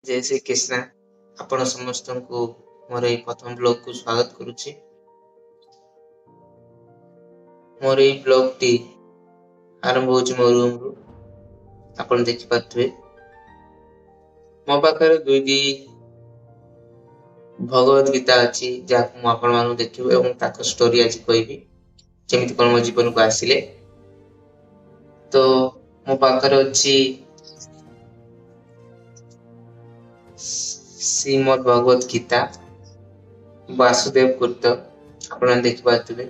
ଜୟ ଶ୍ରୀ କୃଷ୍ଣା। ଆପଣ ସମସ୍ତଙ୍କୁ ମୋର ଏଇ ପ୍ରଥମ ବ୍ଲଗକୁ ସ୍ୱାଗତ କରୁଛି। ମୋର ଏଇ ବ୍ଲଗଟି ଆରମ୍ଭ ହଉଛି ମୋ ରୁମରୁ, ଆପଣ ଦେଖିପାରୁଥିବେ। ମୋ ପାଖରେ ଦୁଇଟି ଭଗବତ ଗୀତା ଅଛି, ଯାହାକୁ ମୁଁ ଆପଣମାନଙ୍କୁ ଦେଖିବି ଏବଂ ତାଙ୍କ ଷ୍ଟୋରି ଆଜି କହିବି, କେମିତି କଣ ମୋ ଜୀବନକୁ ଆସିଲେ। ତ ମୋ ପାଖରେ ଅଛି ଶ୍ରୀମଦ୍ ଭଗବତ ଗୀତା ବାସୁଦେବ କୃତ, ଆପଣ ଦେଖିପାରୁଥିବେ।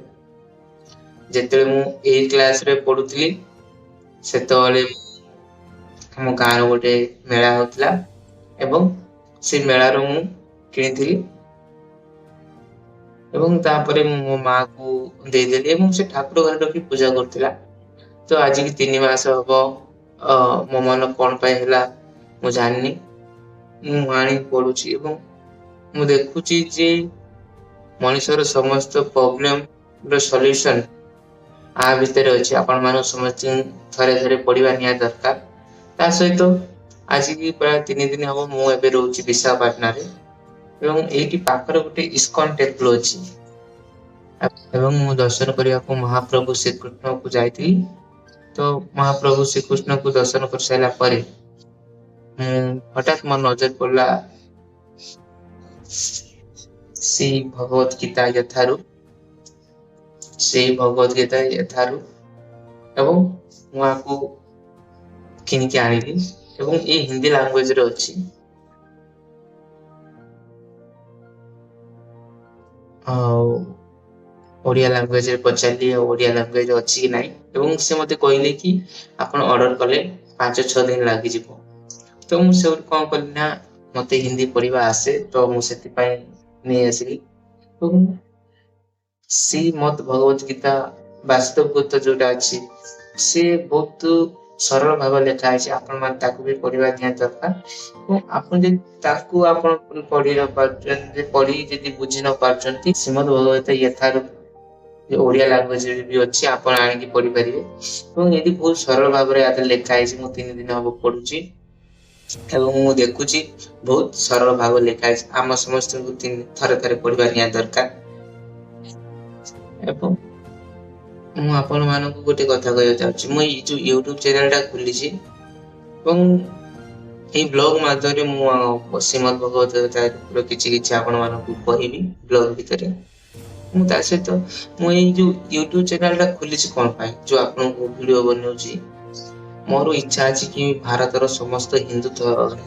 ଯେତେବେଳେ ମୁଁ ଏଇ କ୍ଲାସରେ ପଢୁଥିଲି, ସେତେବେଳେ ଆମ ଗାଁର ଗୋଟେ ମେଳା ହଉଥିଲା ଏବଂ ସେ ମେଳାରୁ ମୁଁ କିଣିଥିଲି ଏବଂ ତାପରେ ମୁଁ ମୋ ମାକୁ ଦେଇଦେଲି ଏବଂ ସେ ଠାକୁର ଘରେ ରଖି ପୂଜା କରୁଥିଲା। ତ ଆଜିକି 3 ମାସ ହବ, ମୋ ମନ କଣ ପାଇଁ ହେଲା ମୁଁ ଜାଣିନି, ମୁଁ ଆଣି ପଢୁଛି ଏବଂ ମୁଁ ଦେଖୁଛି ଯେ ମଣିଷର ସମସ୍ତ ପ୍ରୋବ୍ଲେମର ସଲ୍ୟୁସନ ଆ ଭିତରେ ଅଛି। ଆପଣମାନଙ୍କୁ ସମସ୍ତଙ୍କୁ ଥରେ ଥରେ ପଢିବା ନିହାତି ଦରକାର। ତା ସହିତ ଆଜିକି ପ୍ରାୟ 3 ଦିନ ହବ ମୁଁ ଏବେ ରହୁଛି ବିଶାଖାପାଟଣାରେ ଏବଂ ଏଇଠି ପାଖରେ ଗୋଟେ ଇସ୍କନ ଟେମ୍ପଲ ଅଛି ଏବଂ ମୁଁ ଦର୍ଶନ କରିବାକୁ ମହାପ୍ରଭୁ ଶ୍ରୀକୃଷ୍ଣକୁ ଯାଇଥିଲି। ତ ମହାପ୍ରଭୁ ଶ୍ରୀକୃଷ୍ଣକୁ ଦର୍ଶନ କରିସାରିଲା ପରେ ମୁଁ ହଠାତ୍ ମୋ ନଜର ପଡିଲା ଶ୍ରୀ ଭଗବତ ଗୀତା ଯଥାରୁ, ସେଇ ଭଗବତ ଗୀତା ଯଥାରୁ, ଏବଂ ମୁଁ ଆକୁ କିଣିକି ଆଣିଲି ଏବଂ ଏଇ ହିନ୍ଦୀ ଲାଙ୍ଗୁଏଜରେ ଅଛି। ଆଉ ଓଡ଼ିଆ ଲାଙ୍ଗୁଏଜରେ ପଚାରିଲି ଆଉ ଓଡ଼ିଆ ଲାଙ୍ଗୁଏଜ ଅଛି କି ନାହିଁ, ଏବଂ ସେ ମତେ କହିଲେ କି ଆପଣ ଅର୍ଡର କଲେ 5-6 ଦିନ ଲାଗିଯିବ। ତ ମୁଁ ସେଇଠୁ କଣ କଲି ନା, ମତେ ହିନ୍ଦୀ ପଢିବା ଆସେ, ତ ମୁଁ ସେଥିପାଇଁ ନେଇ ଆସିଲି। ଏବଂ ଶ୍ରୀମଦ୍ ଭଗବତ ଗୀତା ବାସୁଦେବ କୃତ ଯୋଉଟା ଅଛି, ସେ ବହୁତ ସରଳ ଭାବରେ ଲେଖା ହେଇଛି। ଆପଣମାନେ ତାକୁ ବି ପଢିବା ନିହାତି ଦରକାର। ଏବଂ ଆପଣ ଯଦି ତାକୁ ଆପଣ ପଢି ନ ପାରୁଛନ୍ତି, ପଢି ଯଦି ବୁଝି ନ ପାରୁଛନ୍ତି, ଶ୍ରୀମଦ୍ ଭଗବତ ଯଥାରୁ ଓଡ଼ିଆ ଲାଙ୍ଗୁଏଜରେ ବି ଅଛି, ଆପଣ ଆଣିକି ପଢିପାରିବେ। ଏବଂ ଏଠି ବହୁତ ସରଳ ଭାବରେ ୟା ଦେହରେ ଲେଖା ହେଇଛି। ମୁଁ 3 ଦିନ ହବ ପଢୁଛି ଏବଂ ମୁଁ ଦେଖୁଛି ବହୁତ ସରଳ ଭାବରେ ଲେଖା ହେଇଛି। ଆମ ସମସ୍ତଙ୍କୁ ଥରେ ଥରେ ପଢିବା ନିହାତି ଦରକାର। ଏବଂ ମୁଁ ଆପଣମାନଙ୍କୁ ଗୋଟେ କଥା କହିବାକୁ ଚାହୁଁଛି। ମୁଁ ଏଇ ଯୋଉ ୟୁଟ୍ୟୁବ ଚ୍ୟାନେଲଟା ଖୋଲିଛି ଏବଂ ଏଇ ବ୍ଲଗ ମାଧ୍ୟମରେ ମୁଁ ଶ୍ରୀମଦ୍ ଭଗବତ ଗୀତାର କିଛି କିଛି ଆପଣମାନଙ୍କୁ କହିବି ବ୍ଲଗ ଭିତରେ। ମୁଁ ତା ସହିତ ମୁଁ ଏଇ ଯୋଉ ୟୁଟ୍ୟୁବ ଚ୍ୟାନେଲଟା ଖୋଲିଛି କଣ ପାଇଁ, ଯୋଉ ଆପଣଙ୍କୁ ଭିଡିଓ ବନଉଛି, ମୋର ଇଚ୍ଛା ଅଛି କି ଭାରତର ସମସ୍ତ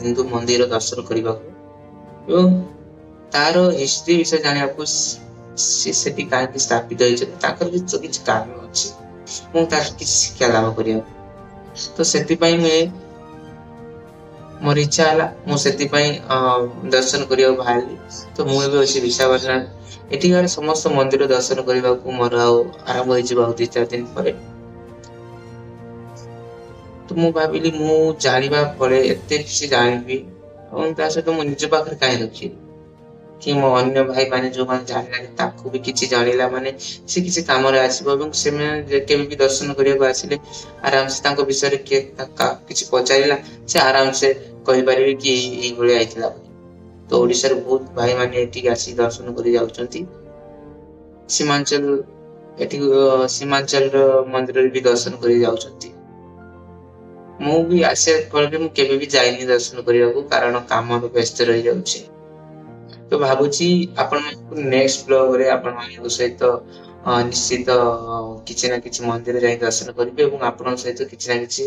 ହିନ୍ଦୁ ମନ୍ଦିର ଦର୍ଶନ କରିବାକୁ ଏବଂ ତାର ହିଷ୍ଟ୍ରି ବିଷୟରେ ଜାଣିବାକୁ, ସେ ସେଠି କାହିଁକି ସ୍ଥାପିତ ହେଇଛନ୍ତି, ତାଙ୍କର କିଛି କାରଣ ଅଛି, ମୁଁ ତାର କିଛି ଶିକ୍ଷା ଲାଭ କରିବାକୁ। ତ ସେଥିପାଇଁ ମୋର ଇଚ୍ଛା ହେଲା, ମୁଁ ସେଥିପାଇଁ ଦର୍ଶନ କରିବାକୁ ବାହାରିଲି। ତ ମୁଁ ଏବେ ଅଛି ବିଶାଖାପାଟଣା। ଏଠିକାର ସମସ୍ତ ମନ୍ଦିର ଦର୍ଶନ କରିବାକୁ ମୋର ଆଉ ଆରମ୍ଭ ହେଇଯିବ ଆଉ 2-4 ଦିନ ପରେ। ତ ମୁଁ ଭାବିଲି ମୁଁ ଜାଣିବା ପରେ ଏତେ କିଛି ଜାଣିବି ଏବଂ ତା ସହିତ ମୁଁ ନିଜ ପାଖରେ କାହିଁ ରଖିବି, କି ମୋ ଅନ୍ୟ ଭାଇମାନେ ଯୋଉମାନେ ଜାଣିନାହାନ୍ତି ତାକୁ ବି କିଛି ଜାଣିଲା ମାନେ ସେ କିଛି କାମରେ ଆସିବ ଏବଂ ସେମାନେ କେବେ ବି ଦର୍ଶନ କରିବାକୁ ଆସିଲେ ଆରାମସେ ତାଙ୍କ ବିଷୟରେ କିଏ କିଛି ପଚାରିଲା ସେ ଆରାମସେ କହିପାରିବେ କି ଏଇଭଳିଆ ହେଇଥିଲା ବୋଲି। ତ ଓଡ଼ିଶାରୁ ବହୁତ ଭାଇମାନେ ଏଠିକି ଆସି ଦର୍ଶନ କରି ଯାଉଛନ୍ତି। ସୀମାଞ୍ଚଳ ଏଠି ସୀମାଞ୍ଚଳର ମନ୍ଦିରରେ ବି ଦର୍ଶନ କରି ଯାଉଛନ୍ତି। ମୁଁ ବି ଆସିବା ଫଳରେ ମୁଁ କେବେ ବି ଯାଇନି ଦର୍ଶନ କରିବାକୁ, କାରଣ କାମରେ ବ୍ୟସ୍ତ ରହିଯାଉଛି। ତ ଭାବୁଛି ଆପଣମାନଙ୍କୁ ନେକ୍ସଟ ବ୍ଲଗରେ ଆପଣମାନଙ୍କ ସହିତ ନିଶ୍ଚିତ କିଛି ନା କିଛି ମନ୍ଦିର ଯାଇ ଦର୍ଶନ କରିବି ଏବଂ ଆପଣଙ୍କ ସହିତ କିଛି ନା କିଛି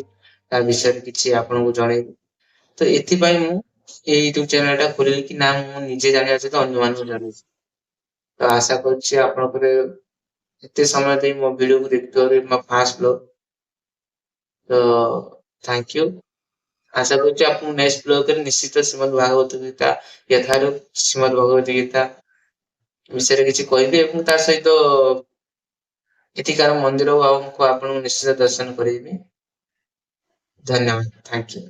ତା ବିଷୟରେ କିଛି ଆପଣଙ୍କୁ ଜଣେଇବି। ତ ଏଥିପାଇଁ ମୁଁ ଏଇ ୟୁଟ୍ୟୁବ ଚ୍ୟାନେଲଟା ଖୋଲିଲି କି ନା ମୁଁ ନିଜେ ଜାଣିବା ସହିତ ଅନ୍ୟମାନଙ୍କୁ ଜଣେଇବି। ତ ଆଶା କରୁଛି ଆପଣଙ୍କର ଏତେ ସମୟ ଦେଇ ମୋ ଭିଡିଓକୁ ଦେଖୁଥିବାରୁ, ମୋ ଫାଷ୍ଟ ବ୍ଲଗ, ତ thank you. ଆଶା କରୁଛି ଆପଣଙ୍କୁ ନେକ୍ସଟ ବ୍ଲଗରେ ନିଶ୍ଚିତ ଶ୍ରୀମଦ୍ ଭାଗବତ ଗୀତା ଯଥାରୁ ଶ୍ରୀମଦ୍ ଭଗବତ ଗୀତା ବିଷୟରେ କିଛି କହିବି ଏବଂ ତା ସହିତ ଏଠିକାର ମନ୍ଦିର ଆଉ ଆପଣଙ୍କୁ ନିଶ୍ଚିତ ଦର୍ଶନ କରାଇବି। ଧନ୍ୟବାଦ, thank you.